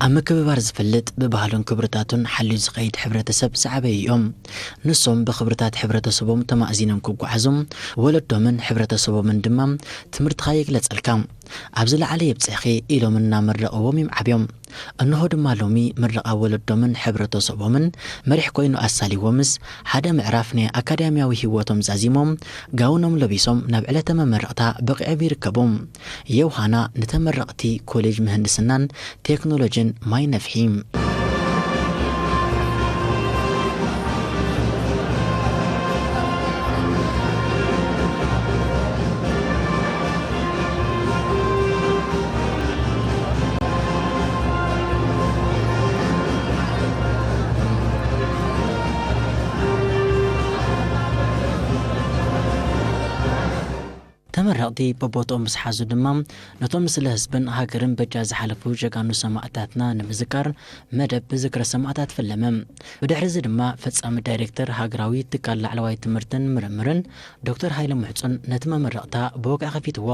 ኣብ ምክብባር ዝፈልጥ፣ ብባህሉን ክብርታቱን ሓልዩ ዝኸይድ ሕብረተሰብ ዝዓበዩ እዮም። ንሶም ብኽብርታት ሕብረተሰቦም ተማእዚኖም ክጓዓዙ፣ ወለዶምን ሕብረተሰቦምን ድማ "ትምህርትኻ የግለጸልካ፣ ኣብ ዝለዓለ የብጽሕኺ" ኢሎም እናመረቕዎም እዮም ዓብዮም። እንሆ ድማ ሎሚ ምርቓ ወለዶምን ሕብረተሰቦምን መሪሕ ኮይኑ ኣሳሊዎምስ፣ ሓደ ምዕራፍ ናይ ኣካዳሚያዊ ህይወቶም ዛዚሞም፣ ጋውኖም ለቢሶም ናብ ዕለተ መመረቕታ በቒዖም ይርከቡ። ዮሃና ንተመረቕቲ ኮሌጅ ምህንድስናን ቴክኖሎጂን ማይ ነፍሒ። ተመረቕቲ በቦትኦም ምስ ሓዙ ድማ፣ ነቶም ስለ ህዝብን ሃገርን በጃ ዝሓለፉ ጀጋኑ ሰማእታትና ንምዝካር መደብ ብዝክረ ሰማእታት ፈለመ። ብድሕሪ እዚ ድማ ፈጻሚ ዳይሬክተር ሃገራዊ ትካል ላዕለዋይ ትምህርትን ምርምርን ዶክተር ሃይለ ምሕጹን ነቲ መመረቕታ ብወግዒ ከፊትዎ።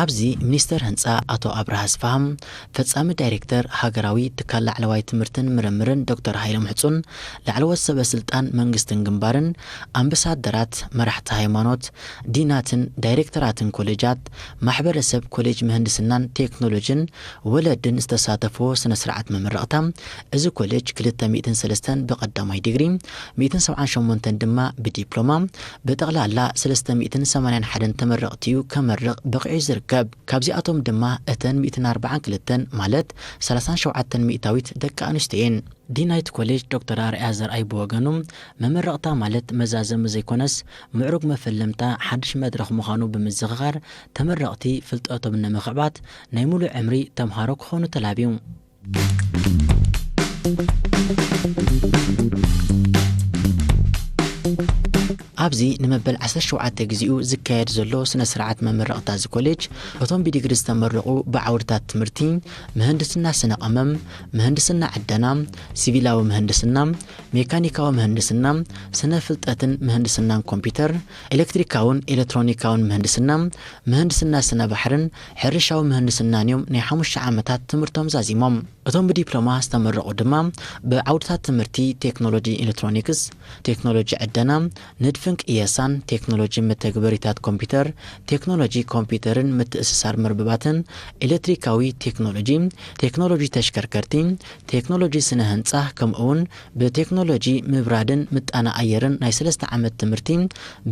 ኣብዚ ሚኒስተር ህንጻ ኣቶ ኣብርሃ ኣስፍሃም፣ ፈጻሚ ዳይሬክተር ሃገራዊ ትካል ላዕለዋይ ትምህርትን ምርምርን ዶክተር ሃይለ ምሕጹን፣ ላዕለዎት ሰበ ስልጣን መንግስትን ግንባርን፣ ኣምባሳደራት፣ መራሕቲ ሃይማኖት፣ ዲናትን ዳይሬክተራትን ኮሌጃት፣ ማሕበረሰብ ኮሌጅ ምህንድስናን ቴክኖሎጂን፣ ወለድን ዝተሳተፍዎ ስነ ስርዓት መመረቕታ፣ እዚ ኮሌጅ ክልተ ሚእትን ሰለስተን ብቐዳማይ ዲግሪ፣ ሚእትን ሰብዓን ሸሞንተን ድማ ብዲፕሎማ፣ ብጠቕላላ ሰለስተ ሚእትን ሰማንያን ሓደን ተመረቕቲ እዩ ከመርቕ በቒዑ ዝርከብ። ካብዚኣቶም ድማ እተን ሚእትን ኣርባዓን ክልተን ማለት ሰላሳን ሸውዓተን ሚእታዊት ደቂ ኣንስትዮ እየን። ዲን ናይቲ ኮሌጅ ዶክተር ኣርኣያ ዘርኣይ ብወገኑ፣ መመረቕታ ማለት መዛዘሚ ዘይኮነስ፣ ምዕሩግ መፈለምታ ሓድሽ መድረኽ ምዃኑ ብምዝኽኻር፣ ተመረቕቲ ፍልጠቶም ንምኽዕባት ናይ ሙሉእ ዕምሪ ተምሃሮ ክኾኑ ተላብዩ። ኣብዚ ንመበል ዓሰርተ ሸውዓተ ግዜኡ ዝካየድ ዘሎ ስነ ስርዓት መመረቕታ እዚ ኮሌጅ፣ እቶም ብዲግሪ ዝተመረቑ ብዓውድታት ትምህርቲ ምህንድስና ስነ ቀመም፣ ምህንድስና ዕደና፣ ሲቪላዊ ምህንድስና፣ ሜካኒካዊ ምህንድስና፣ ስነ ፍልጠትን ምህንድስናን ኮምፒውተር፣ ኤሌክትሪካውን ኤሌክትሮኒካውን ምህንድስና፣ ምህንድስና ስነ ባሕርን ሕርሻዊ ምህንድስናን እዮም ናይ ሓሙሽተ ዓመታት ትምህርቶም ዛዚሞም። እቶም ብዲፕሎማ ዝተመረቑ ድማ ብዓውድታት ትምህርቲ ቴክኖሎጂ ኤሌክትሮኒክስ፣ ቴክኖሎጂ ዕደና፣ ንድፍን ቅየሳን፣ ቴክኖሎጂ መተግበሪታት ኮምፒውተር፣ ቴክኖሎጂ ኮምፒውተርን ምትእስሳር መርበባትን፣ ኤሌክትሪካዊ ቴክኖሎጂ፣ ቴክኖሎጂ ተሽከርከርቲ፣ ቴክኖሎጂ ስነ ህንጻ፣ ከምኡ እውን ብቴክኖሎጂ ምብራድን ምጣነ ኣየርን ናይ ሰለስተ ዓመት ትምህርቲ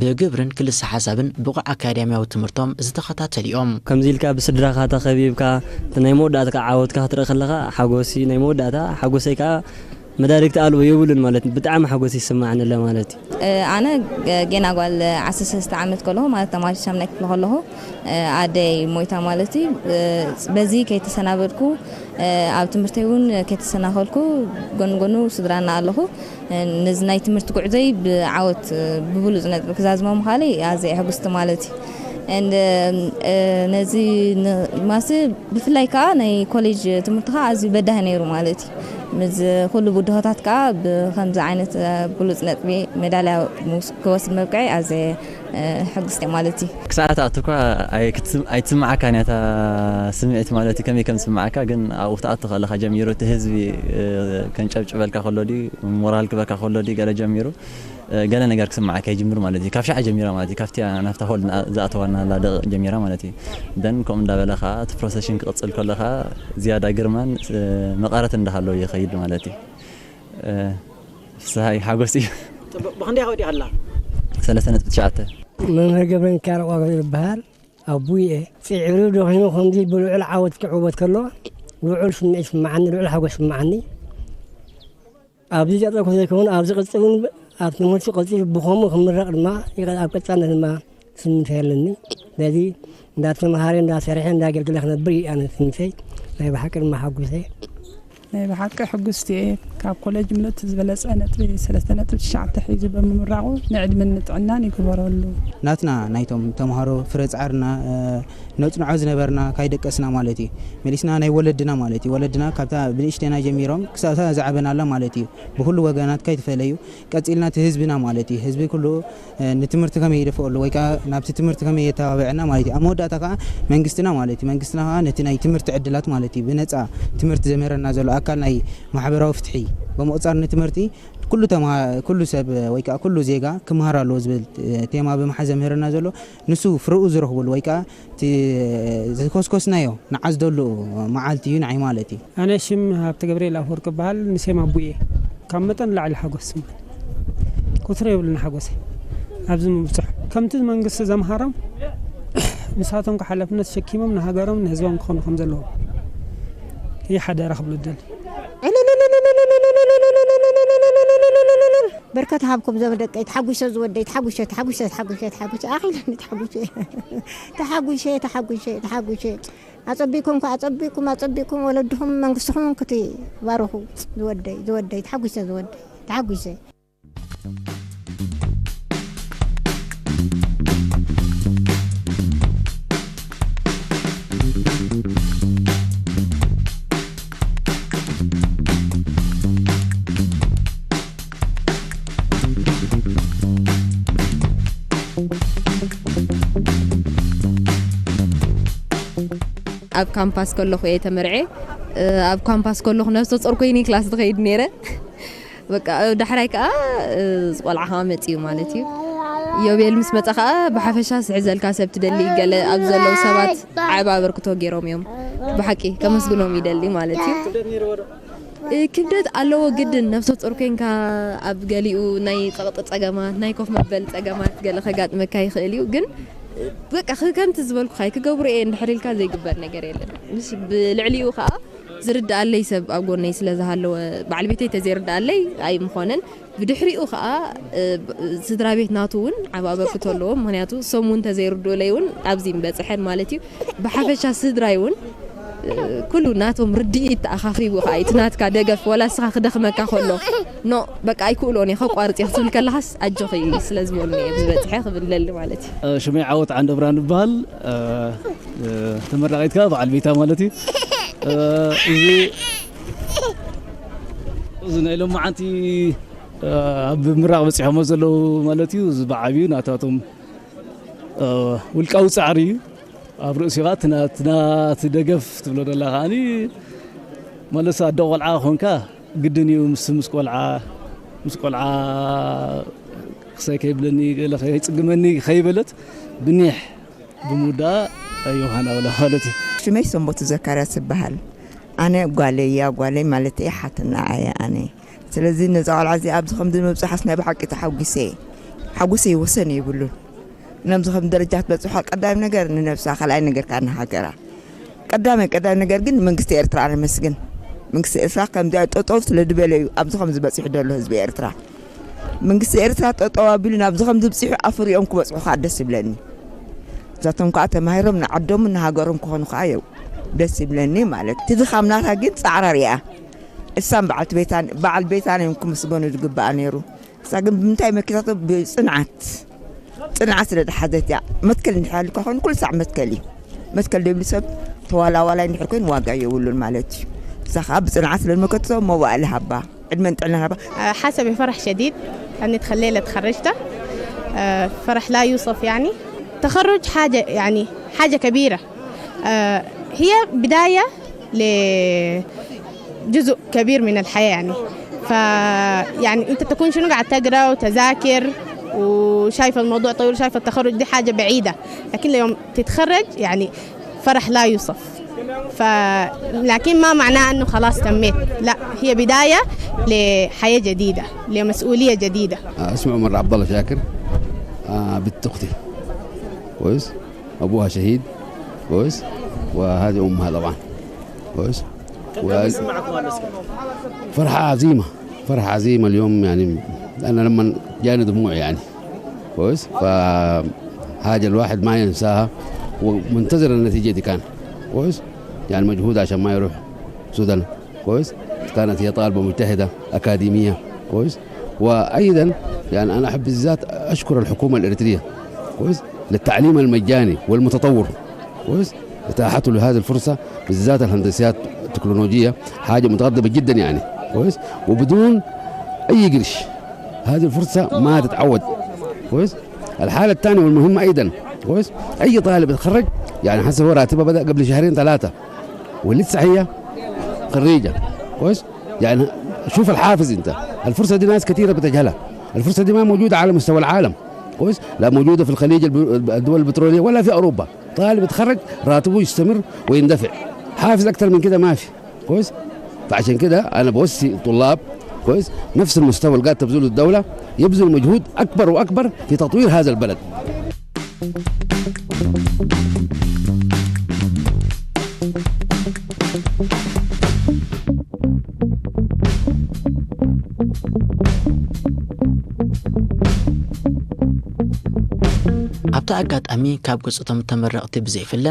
ብግብርን ክልሰ ሓሳብን ብቑዕ ኣካዳሚያዊ ትምህርቶም ዝተኸታተሉ እዮም። ከምዚ ኢልካ ብስድራኻ ተኸቢብካ፣ እቲ ናይ መወዳእታ ዓወትካ ክትርኢ ከለኻ፣ ሓጎሲ ናይ መወዳእታ ሓጎሰይ ከኣ መዳርግቲ ኣልቦ የብሉን ማለት እዩ። ብጣዕሚ ሓጎስ ይስማዓኒ ኣሎ ማለት እዩ። እ፣ ኣነ ገ-፣ ጌና ጓል ዓሰርተ ሰለስተ ዓመት ከለኹ፣ ማለት ተማሪ ሻምናይ ክፍሊ ከለኹ፣ እ፣ ኣደይ ሞይታ ማለት እዩ። እ፣ በዚ ከይተሰናበድኩ፣ እ፣ ኣብ ትምህርተይ እውን ከይተሰናኸልኩ፣ ጎን ጎኑ ስድራና ኣለኹ። እ፣ ነዚ ናይ ትምህርቲ ጉዕዞይ ብዓወት፣ እ፣ ብብሉጽ ነጥቢ ክዛዝሞ ምዃነይ ኣዝየ ሕጉስቲ ማለት እዩ። And፣ እ፣ ነዚ ን-፣ ማስ ብፍላይ ከኣ ናይ ኮሌጅ ትምህርቲ ከኣ ኣዝዩ በዳሂ ነይሩ ማለት እዩ። ምስ ኩሉ ብድሆታት ከኣ ብከምዚ ዓይነት፣ እ፣ ብሉጽ ነጥቢ ሜዳልያ ምስ-፣ ክወስድ መብቅዐይ ኣዝየ፣ እ፣ ሕጉስቲ እየ ማለት እዩ። ክሳዕ ትኣቱ እኳ ኣይ-፣ ክትስም-፣ ኣይትስምዓካን እያ እታ ስምዒት ማለት እዩ። ከመይ ከም ዝስምዓካ ግን ኣብኡ ክትኣቱ ከለኻ ጀሚሩ እቲ ህዝቢ፣ እ፣ ከንጨብጭበልካ ከሎ ድዩ፣ ሞራል ክበካ ከሎ ድዩ ገለ ጀሚሩ፣ እ፣ ገለ ነገር ክስምዓካ ይጅምር ማለት እዩ። ካብ ሻዕ ጀሚራ ማለት እዩ። ካብቲ ናብታ ሆል ዝኣ-፣ ዝኣተዋና ደቂቕ ጀሚራ ማለት እዩ። ደን ከምኡ እንዳበለ ኸዓ እቲ ፕሮሰሽን ክቕጽል ከሎ ኸዓ ዝያዳ ግርማን፣ እ፣ መቐረት እንዳሃለወ ይኸይድ ማለት እዩ። እ፣ ፍስሃይ ሓጎስ እዩ። ጽቡቕ። ብኽንደይ ወዲኣ ኣላ? ሰለስተ ነጥቢ ትሽዓተ። መምህር ገብረ ሚካኤል ቆርበት ይበሃል። ኣቡየ ጽዒሩ ደኺሙ ከምዚ ብልዑል ዓወት ክዕወት ከሎ ልዑል ስምዒት ይስምዓኒ፣ ልዑል ሓጎስ ይስምዓኒ። ኣብዚ ዝያዳ እኮ ዘይከውን፣ ኣብዚ ቅጽል እውን ኣብ ትምህርቲ ቀጺሉ ብኸምኡ ክምረቕ ድማ ይቐ-፣ ኣብ ቀጻሊ ድማ ስምንተይ ኣለኒ። ስለዚ እንዳተምሃረ፣ እንዳሰርሐ፣ እንዳገልገለ ክነብር እዩ ኣነ ስምንተይ። ናይ ብሓቂ ድማ ሓጒሰ። ናይ ብሓቂ ሕጉስቲ እየ። ካብ ኮሌጅ ምልእቲ ዝበለጸ ነጥቢ ሰለስተ ነጥቢ ትሽዓተ ሒዙ ብምምራቑ ንዕድመን ንጥዕናን ይግበረሉ። ናትና ናይቶም ተምሃሮ ፍረ ጻዕርና ነጽንዖ ዝነበርና ካይደቀስና ማለት እዩ። መሊስና ናይ ወለድና ማለት እዩ። ወለድና ካብታ ብንእሽተና ጀሚሮም ክሳብታ ዝዓበናላ ማለት እዩ። ብኩሉ ወገናት ካይተፈለዩ ቀጺልና እቲ ህዝብና ማለት እዩ። ህዝቢ ኩሉ ንትምህርቲ ከመይ ይደፍኦ ኣሎ ወይ ከዓ ናብቲ ትምህርቲ ከመይ የተባብዐና ማለት እዩ። ኣብ መወዳእታ ከዓ መንግስትና ማለት እዩ። መንግስትና ከዓ ነቲ ናይ ትምህርቲ ዕድላት ማለት እዩ። ብነፃ ትምህርቲ ዘምህረና ዘሎ ኣካል ናይ ማሕበራዊ ፍትሒ ብምቑፃር ንትምህርቲ ኩሉ ተማ-፣ ኩሉ ሰብ ወይ ከዓ ኩሉ ዜጋ ክመሃር ኣለዎ ዝብል ቴማ ብምሓዝ ዘምህረና ዘሎ ንሱ ፍርኡ ዝረኽብሉ ወይ ከዓ እቲ ዝኮስኮስናዮ ንዓዝደሉ መዓልቲ እዩ ንዓይ ማለት እዩ። ኣነ ሽም ሃብተ ገብርኤል ኣፈወርቅ እበሃል። ንሴም ኣቡየ ካብ መጠን ላዕሊ ሓጎስ ስማን ቁጽሪ የብሉን ሓጎሰይ ኣብዚ ምብጽሑ። ከምቲ መንግስቲ ዘምሃሮም ንሳቶም ሓላፍነት ተሸኪሞም ንሃገሮም ንህዝቦም ክኾኑ ከም ዘለዎም ይሓደራ ክብሉ እደሊ። በርከት ሃብኩም ዘመደቀይ ተሓጉሸ ዝወደይ ተሓጉሸ ተሓጉሸ ተሓጉሸ ተሓጉሸ ተሓጉሸ ኣኺለኒ ተሓጉሸ ተሓጉሸ ተሓጉሸ ተሓጉሸ ኣጸቢኩም ከ ኣጸቢኩም ኣጸቢኩም ወለድኹም መንግስትኹም ክትባርኹ ዝወደይ ዝወደይ ተሓጉሸ ዝወደይ ተሓጉሸ። ኣብ ካምፓስ ከለኹ እየ ተመርዐ። ኣብ ካምፓስ ከለኹ ነብሰ ጾር ኮይነ ክላስ ዝኸይድ ነይረ። በቃ ዳሕራይ ከኣ ዝቆልዓ ከኣ መጽዩ ማለት እዩ። ዮቤል ምስ መጸ ከኣ ብሓፈሻ ዝሕዘልካ ሰብ ትደሊ ገለ ኣብ ዘለዉ ሰባት ዓቢ ኣበርክቶ ገይሮም እዮም። ብሓቂ ከመስግኖም ይደሊ ማለት እዩ። ክብደት ኣለዎ ግድን። ነብሰ ጾር ኮንካ ኣብ ገሊኡ ናይ ጸቕጢ ጸገማት ናይ ኮፍ መበል ጸገማት ገለ ከጋጥመካ ይኽእል እዩ። ግን በቃ ከምቲ ዝበልኩኻ ክገብሮ እየ እንድሕር ኢልካ ዘይግበር ነገር የለን። ምስ ብልዕሊኡ ከኣ ዝርድኣለይ ሰብ ኣብ ጎነይ ስለ ዝሃለወ በዓል ቤተይ ተዘይርድኣለይ ኣይምኾነን። ብድሕሪኡ ከኣ ስድራ ቤት ናቱ እውን ዓብ ኣበርክቶ ኣለዎም። ምክንያቱ እሶም እውን ተዘይርድኡለይ እውን ኣብዚ ምበፅሐን ማለት እዩ። ብሓፈሻ ስድራይ እውን ኩሉ ናቶም ርድኢት ተኣኻኺቡ ከኣ እቲ ናትካ ደገፍ ወላ እስኻ ክደኽመካ ከሎ ኖ በቃ ኣይክእሎን እየ ከቋርፅ እየ ክትብል ከለኻስ ኣጆኺ ስለ ዝበሉኒ እየ ኣብዚ በፅሐ ክብል ደሊ ማለት እዩ። ሽመይ ዓወት ዓንደብራን ይበሃል። ተመራቒትካ በዓል ቤታ ማለት እዩ። እዚ እዚ ናይ ሎማዓንቲ ኣብ ምራቕ በፂሖሞ ዘለዉ ማለት እዩ። እዚ ብዓብዩ ናታቶም ውልቃዊ ፃዕሪ እዩ። ኣብ ርእሲኻ ትናትና እቲ ደገፍ ትብሎ ደላ ከዓኒ መለስ ኣደ ቆልዓ ኮንካ ግድን እዩ ምስ ምስ ቆልዓ ምስ ቆልዓ ክሳይ ከይብለኒ ገለ ከይፅግመኒ ከይበለት ብኒሕ ብምውዳኣ ዮሃና ወላ ማለት እዩ። ሽመይ ሰንበቱ ዘካርያስ ይበሃል። ኣነ ጓለይ እያ፣ ጓለይ ማለት እየ፣ ሓትና እየ ኣነ። ስለዚ ነዛ ቆልዓ እዚኣ ኣብዚ ከምዚ ምብፅሓስ ናይ ብሓቂ ተሓጒሰ እየ። ሓጎሰይ ወሰን የብሉን። ነብዚ ከም ደረጃ ትበፅሖ ቀዳሚ ነገር ንነብሳ፣ ካልኣይ ነገር ከዓ ንሃገራ። ቀዳማይ ቀዳሚ ነገር ግን መንግስቲ ኤርትራ ነመስግን። መንግስቲ ኤርትራ ከምዚኣ ጠጠው ስለ ዝበለ እዩ ኣብዚ ከምዚ በፂሑ ዘሎ ህዝቢ ኤርትራ። መንግስቲ ኤርትራ ጠጠው ኣቢሉ ናብዚ ከምዚ ብፂሑ ኣፍሪኦም ክበፅሑ ከዓ ደስ ይብለኒ። እዛቶም ከዓ ተማሂሮም ንዓዶምን ንሃገሮም ክኾኑ ከዓ የው ደስ ይብለኒ ማለት እዩ። እቲ ድኻም ናታ ግን ፃዕራ ሪኣ እሳን በዓልቲ ቤታን በዓል ቤታን እዮም ክምስገኑ ዝግባኣ ነይሩ። እሳ ግን ብምንታይ መኪታቶ ብፅንዓት ፅንዓት ስለ ዝሓዘት እያ። መትከል እንድሕር ሃልዩካ ኮይኑ ኩሉ ሳዕ መትከል እዩ። መትከል ደብሉ ሰብ ተዋላዋላይ እንድሕር ኮይኑ ዋጋ የብሉን ማለት እዩ። እሳ ከዓ ብፅንዓት ስለ ዝመከተቶ መዋእለ ሃባ ዕድመን ጥዕናን ሃባ። حاسة بفرح شديد أني تخليلة تخرجت. آه، فرح لا يوصف يعني. تخرج حاجة يعني حاجة كبيرة. آه، هي بداية لجزء كبير من الحياة يعني. ف يعني انت تكون شنو قاعد تقرا وتذاكر وشايف الموضوع طويل، شايف التخرج دي حاجة بعيدة، لكن ليوم تتخرج يعني فرح لا يوصف. ف لكن ما معناه انه خلاص تميت، لا، هي بداية لحياة جديدة، لمسؤولية جديدة. اسمي عمر عبد الله شاكر. آه، بنت اختي. كويس. أبوها شهيد. كويس. وهذه أمها طبعا. كويس. كم و- كم اسم معك مهندس؟ فرحة عظيمة. فرحة عظيمة اليوم، يعني، أنا لما جاني دموع، يعني. كويس. فحاجة الواحد ما ينساها، ومنتظر النتيجة دي كان. كويس. يعني، مجهود عشان ما يروح سودان. كويس. كانت هي طالبة مجتهدة أكاديمية، كويس. وأيضًا يعني أنا أحب بالذات أشكر الحكومة الإريترية، كويس، للتعليم المجاني والمتطور، كويس. إتاحته لهذه الفرصة، بالذات الهندسيات التكنولوجية، حاجة متقدمة جدًا يعني، كويس، وبدون أي قرش. هذه الفرصة ما تتعوض، كويس. الحالة الثانية والمهمة أيضًا، كويس، أي طالب يتخرج، يعني هسه هو راتبه بدأ قبل شهرين ثلاثة، ولسه هي خريجة، كويس. يعني شوف الحافز أنت، الفرصة دي ناس كثيرة بتجهلها. الفرصة دي ما موجودة على مستوى العالم، كويس، لا موجودة في الخليج، الب-، الدول البترولية، ولا في أوروبا. طالب يتخرج راتبه يستمر ويندفع، حافز أكتر من كده ما في، كويس. فعشان كده أنا بوصي الطلاب، كويس، نفس المستوى اللي قاعد تبذله الدولة، يبذل مجهود أكبر وأكبر في تطوير هذا البلد. ኣብቲ ኣጋጣሚ ካብ ገጽ እቶም ተመረቕቲ ብዘይፍለ፣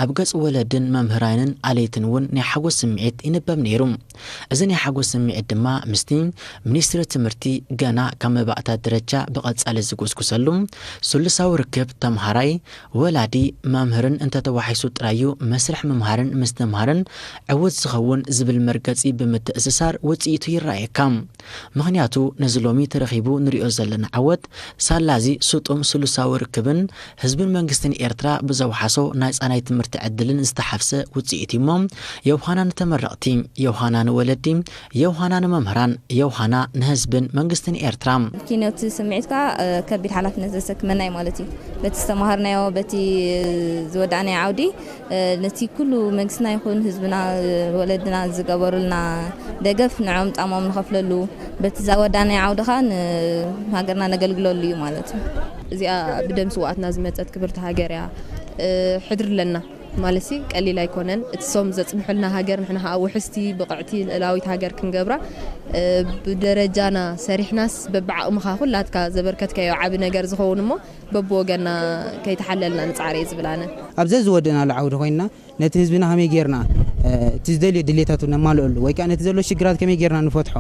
ኣብ ገጽ ወለድን መምህራንን ኣለይትን እውን ናይ ሓጎስ ስምዒት ይንበብ ነይሩ። እዚ ናይ ሓጎስ ስምዒት ድማ ምስቲ ሚኒስትሪ ትምህርቲ ገና ካብ መባእታ ደረጃ ብቐጻሊ ዝጉስጉሰሉ ስሉሳዊ ርክብ ተምሃራይ፣ ወላዲ፣ መምህርን እንተተዋሒሱ ጥራዩ መስርሕ ምምሃርን ምስትምሃርን ዕዉት ዝኸውን ዝብል መርገጺ ብምትእስሳር ውጽኢቱ ይረኣየካ። ምኽንያቱ ነዚ ሎሚ ተረኺቡ ንሪኦ ዘለና ዓወት ሳላዚ ስጡም ስሉሳዊ ርክብን ህዝብን መንግስትን ኤርትራ ብዘውሓሶ ናጻ ናይ ትምህርቲ ዕድልን ዝተሓፍሰ ውጽኢት እዩ እሞ የውሃና ንተመረቕቲ፣ የውሃና ንወለዲ፣ የውሃና ንመምህራን፣ የውሃና ንህዝብን መንግስትን ኤርትራ። ኪኖት ስምዒትካ ከቢድ ሓላፍነት ዘሰክመና እዩ ማለት እዩ። በቲ ዝተማሃርናዮ በቲ ዝወዳእናዮ ዓውዲ ነቲ ኩሉ መንግስትና ይኹን ህዝብና ወለድና ዝገበሩልና ደገፍ ንዖም ጣሞም ንኸፍለሉ በቲ ዝወዳእናዮ ዓውዲ ኸዓ ንሃገርና ነገልግለሉ እዩ ማለት እዩ። እዚኣ ብደም ስውኣትና ዝመፀት ክብርቲ ሃገር እያ። ሕድሪ ኣለና ማለትሲ ቀሊል ኣይኮነን። እቲ ሶም ዘፅንሑልና ሃገር ንሕና ከዓ ውሕስቲ ብቕዕቲ ልእላዊት ሃገር ክንገብራ ብደረጃና ሰሪሕናስ በብዓቕምኻ ኩላትካ ዘበርከትካዮ ዓቢ ነገር ዝኸውን እሞ በብወገንና ከይተሓለልና ንፃዕር እየ ዝብል ኣነ። ኣብ ዘዝወደናሉ ዓውዲ ኮይንና ነቲ ህዝብና ከመይ ጌርና እቲ ዝደልዮ ድሌታቱ ነማልአሉ ወይ ከዓ ነቲ ዘሎ ሽግራት ከመይ ጌርና ንፈትሖ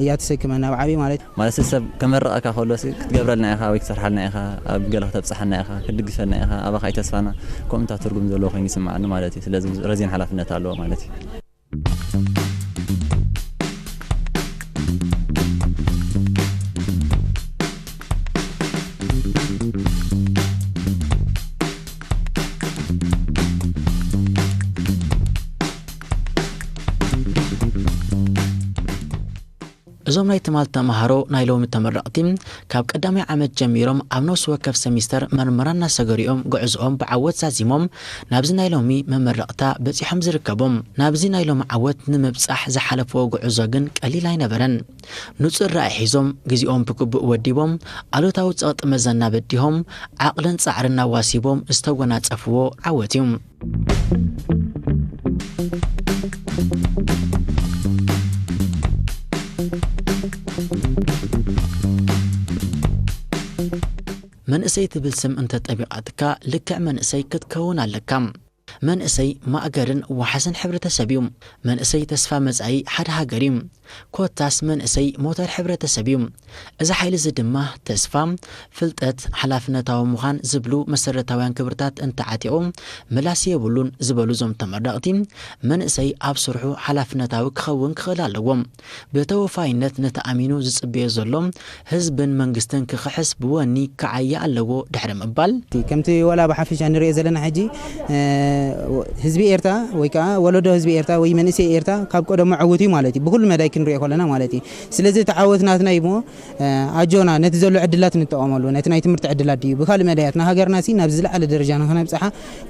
እያ ትሰክመና ብዓብዪ ማለት እዩ። ማለት ሰብ ከመርቐካ ከሎ ክትገብረልና ኢኻ ወይ ክትሰርሓልና ኢኻ ኣብ ገለ ክተብፅሓና ኢኻ ክትድግፈልና ኢኻ ኣባኻ እዩ ተስፋና ከምኡ እንታይ ትርጉም ዘለዎ ኮይኑ ይስምዓኒ ማለት እዩ። ስለዚ ረዚን ሓላፍነት ኣለዎ ማለት እዩ። እዞም ናይ ትማል ተምሃሮ ናይ ሎሚ ተመረቕቲ ካብ ቀዳማይ ዓመት ጀሚሮም ኣብ ነፍሲ ወከፍ ሰሚስተር መርመራ እናሰገሩ እዮም ጉዕዝኦም ብዓወት ዛዚሞም ናብዚ ናይ ሎሚ መመረቕታ በፂሖም ዝርከቡ። ናብዚ ናይ ሎሚ ዓወት ንምብፃሕ ዝሓለፍዎ ጉዕዞ ግን ቀሊል ኣይነበረን። ንፁር ራእይ ሒዞም፣ ግዜኦም ብግቡእ ወዲቦም፣ ኣሉታዊ ፀቕጢ መዘና በዲሆም፣ ዓቕልን ፃዕርን ኣዋሲቦም ዝተጎናፀፍዎ ዓወት እዩ። መንእሰይ ትብል ስም እንተጠቢቓትካ ልክዕ መንእሰይ ክትከውን ኣለካ። መንእሰይ ማእገርን ዋሕስን ሕብረተሰብ እዩ። መንእሰይ ተስፋ መጻኢ ሓደ ሃገር እዩ። ኮታስ መንእሰይ ሞተር ሕብረተሰብ እዩ። እዚ ሓይሊ እዚ ድማ ተስፋ፣ ፍልጠት፣ ሓላፍነታዊ ምዃን ዝብሉ መሰረታውያን ክብርታት እንተዓጢቑ ምላስ የብሉን ዝበሉ እዞም ተመረቕቲ፣ መንእሰይ ኣብ ስርሑ ሓላፍነታዊ ክኸውን ክኽእል ኣለዎ። ብተወፋይነት ነቲ ኣሚኑ ዝጽበዮ ዘሎ ህዝብን መንግስትን ክኽሕስ ብወኒ ክዓዪ ኣለዎ ድሕሪ ምባል፣ ከምቲ ዋላ ብሓፈሻ ንሪኦ ዘለና ሕጂ ህዝቢ ኤርትራ ወይ ከዓ ወለዶ ህዝቢ ኤርትራ ወይ መንእሰይ ኤርትራ ካብ ቀደሙ ዕዉት እዩ ማለት እዩ። ብኩሉ መዳይ ክንሪኦ ከለና ማለት እዩ። ስለዚ እቲ ዓወት ናትና እዩ እሞ ኣጆና ነቲ ዘሎ ዕድላት ንጠቐመሉ። ነቲ ናይ ትምህርቲ ዕድላት ድዩ ብካልእ መዳያት ንሃገርና ሲ ናብ ዝለዓለ ደረጃ ንክነብፅሓ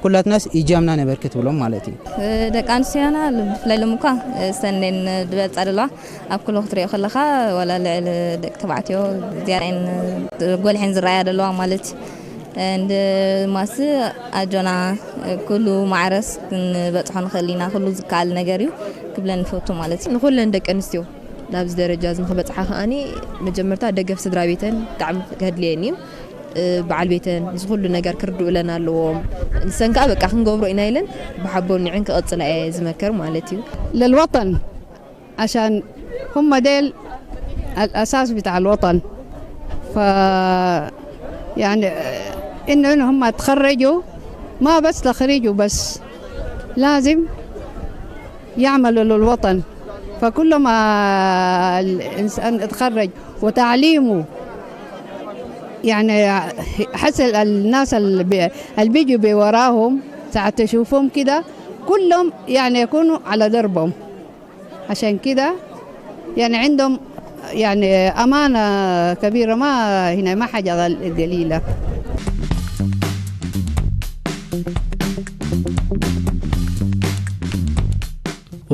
ኩላትናስ እጃምና ነበርክት ብሎም ማለት እዩ። ደቂ ኣንስትዮና ብፍላይ ሎም እኳ ሰኔን ዝበልፃ ዘለዋ ኣብ ኩሉ ክትሪኦ ከለኻ ዋላ ልዕሊ ደቂ ተባዕትዮ ዝያዳ እየን ጎሊሐን ዝረኣያ ዘለዋ ማለት እዩ። እንድ ማስ ኣጆና ኩሉ ማዕረስ ክንበፅሖ ንኽእል ኢና። ኩሉ ዝከኣል ነገር እዩ ክብለን ንፈቱ ማለት እዩ። ንኹለን ደቂ ኣንስትዮ ናብዚ ደረጃ እዚ ንክበፅሓ ከኣኒ መጀመርታ ደገፍ ስድራ ቤተን ብጣዕሚ ከድልየን እዩ። በዓል ቤተን እዚ ኩሉ ነገር ክርድኡለን ኣለዎም። ንሰን ከዓ በቃ ክንገብሮ ኢና ኢለን ብሓቦን ኒዐን ክቐፅላ እየ ዝመክር ማለት እዩ። للوطن عشان هم ديل الأساس بتاع الوطن. ف يعني إنه إنه هم تخرجوا، ما بس تخرجوا بس، لازم يعملوا للوطن. فكل ما الإنسان اتخرج وتعليمه يعني حسن الناس اللي بي- اللي بيجوا بوراهم ساعة تشوفهم كده كلهم يعني يكونوا على دربهم. عشان كده يعني عندهم يعني أمانة كبيرة، ما هنا ما حاجة قليلة.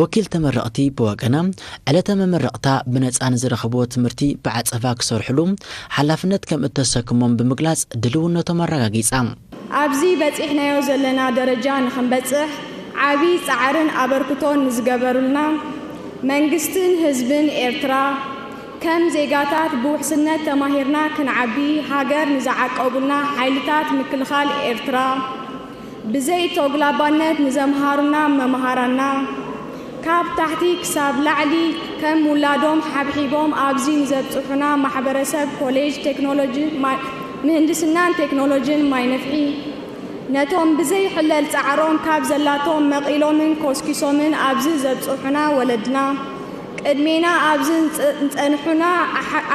ወኪል ተመረቕቲ ብወገና ዕለተ መመረቕታ ብነፃ ንዝረኸብዎ ትምህርቲ ብዓፀፋ ክሰርሕሉ ሓላፍነት ከም እተሰክሞም ብምግላፅ ድልውነቶም ኣረጋጊፃ። ኣብዚ በፂሕናዮ ዘለና ደረጃ ንኽንበፅሕ ዓብዪ ፃዕርን ኣበርክቶን ንዝገበሩልና መንግስትን ህዝብን ኤርትራ፣ ከም ዜጋታት ብውሕስነት ተማሂርና ክንዓቢ ሃገር ንዝዓቀቡልና ሓይልታት ምክልኻል ኤርትራ፣ ብዘይ ተጉላባነት ንዘምሃሩና መምሃራንና፣ ካብ ታሕቲ ክሳብ ላዕሊ ከም ውላዶም ሓብሒቦም ኣብዚ ንዘብጽሑና ማሕበረሰብ ኮሌጅ ቴክኖሎጂ ምህንድስናን ቴክኖሎጅን ማይ ነፍሒ፣ ነቶም ብዘይ ሕለል ጻዕሮም ካብ ዘላቶም መቒሎምን ኮስኪሶምን ኣብዚ ዘብጽሑና ወለድና፣ ቅድሜና ኣብዚ ንጸንሑና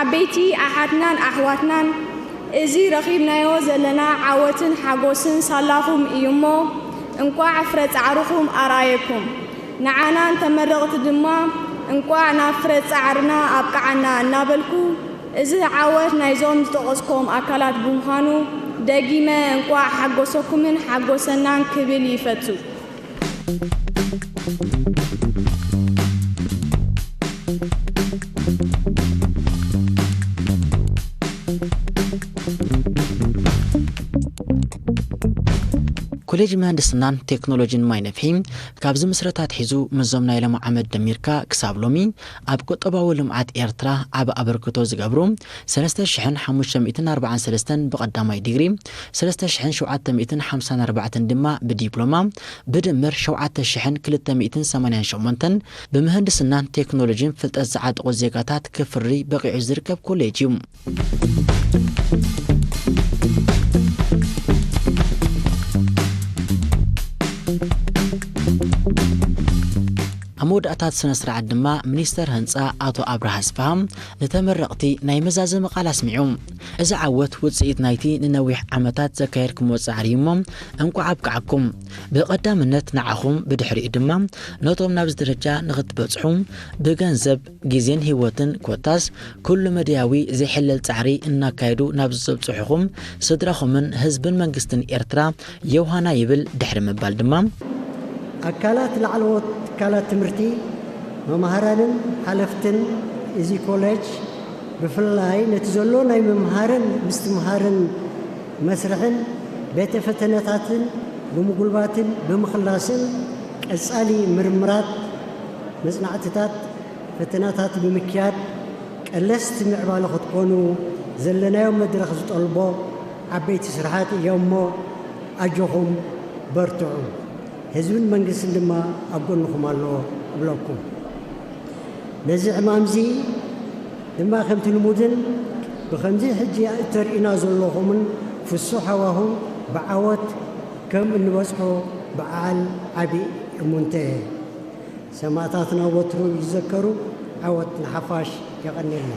ዓበይቲ ኣሓትናን ኣሕዋትናን፣ እዚ ረኺብናዮ ዘለና ዓወትን ሓጎስን ሳላኹም እዩ'ሞ፣ እንቋዕ ፍረ ጻዕርኹም ኣርኣየኩም። ንዓና ንተመረቕቲ ድማ እንቋዕ ናብ ፍረ ጻዕርና ኣብቅዓና እናበልኩ፣ እዚ ዓወት ናይዞም ዝጠቐስኩም ኣካላት ብምዃኑ፣ ደጊመ እንቋዕ ሓጎሰኩምን ሓጎሰናን ክብል ይፈቱ። ኮሌጅ ምህንድስናን ቴክኖሎጂን ማይ ነፍሒ ካብ ዝምስረት ኣትሒዙ ምስዞም ናይ ሎሚ ዓመት ደሚርካ ክሳብ ሎሚ ኣብ ቁጠባዊ ልምዓት ኤርትራ ዓቢ ኣበርክቶ ዝገብሩ ሰለስተ ሽሕን ሓሙሽተ ሚእትን ኣርባዓን ሰለስተን ብቐዳማይ ዲግሪ፣ ሰለስተ ሽሕን ሸውዓተ ሚእትን ሓምሳን ኣርባዕተን ድማ ብዲፕሎማ፣ ብድምር ሸውዓተ ሽሕን ክልተ ሚእትን ሰማንያን ሸሞንተን ብምህንድስናን ቴክኖሎጂን ፍልጠት ዝዓጠቑ ዜጋታት ክፍሪ በቒዑ ዝርከብ ኮሌጅ እዩ። ኣብ መወዳእታት ስነ ስርዓት ድማ ሚኒስተር ህንፃ ኣቶ ኣብርሃ ኣስፍሃ ንተመረቕቲ ናይ መዛዘሚ ቃል ኣስሚዑ። እዚ ዓወት ውፅኢት ናይቲ ንነዊሕ ዓመታት ዘካየድኩምዎ ፃዕሪ እዩ እሞ እንቋዕ ኣብቅዓኩም። ብቐዳምነት ንዓኹም፣ ብድሕሪኡ ድማ ነቶም ናብዚ ደረጃ ንኽትበፅሑ ብገንዘብ፣ ግዜን ህይወትን ኮታስ ኩሉ መድያዊ ዘይሕለል ፃዕሪ እናካየዱ ናብዚ ዘብፅሑኹም ስድራኹምን ህዝብን መንግስትን ኤርትራ የውሃና ይብል ድሕሪ ምባል ድማ፣ ኣካላት ላዕለዎት ትካላት ትምህርቲ፣ መማህራንን ሓለፍትን እዚ ኮሌጅ ብፍላይ ነቲ ዘሎ ናይ ምምሃርን ምስትምሃርን መስርሕን ቤተ ፈተነታትን ብምጉልባትን ብምኽላስን ቀጻሊ ምርምራት፣ መጽናዕትታት፣ ፈተናታት ብምክያድ ቀለስቲ ምዕባለ ክትኮኑ ዘለናዮ መድረኽ ዝጠልቦ ዓበይቲ ስራሓት እዮም እሞ ኣጆኹም በርትዑ። ህዝብን መንግስትን ድማ ኣብ ጎንኹም ኣሎ እብለኩም። ነዚ ዕማምዚ ድማ ከምቲ ልሙድን ብኸምዚ ሕጂ እተርእዩና ዘለኹምን ፍሱሕ ሃዋሁ ብዓወት ከም እንበጽሖ በዓል ዓቢ እሙንተ እየ። ሰማእታትና ወትሩ ይዘከሩ። ዓወት ንሓፋሽ። የቐንየልና።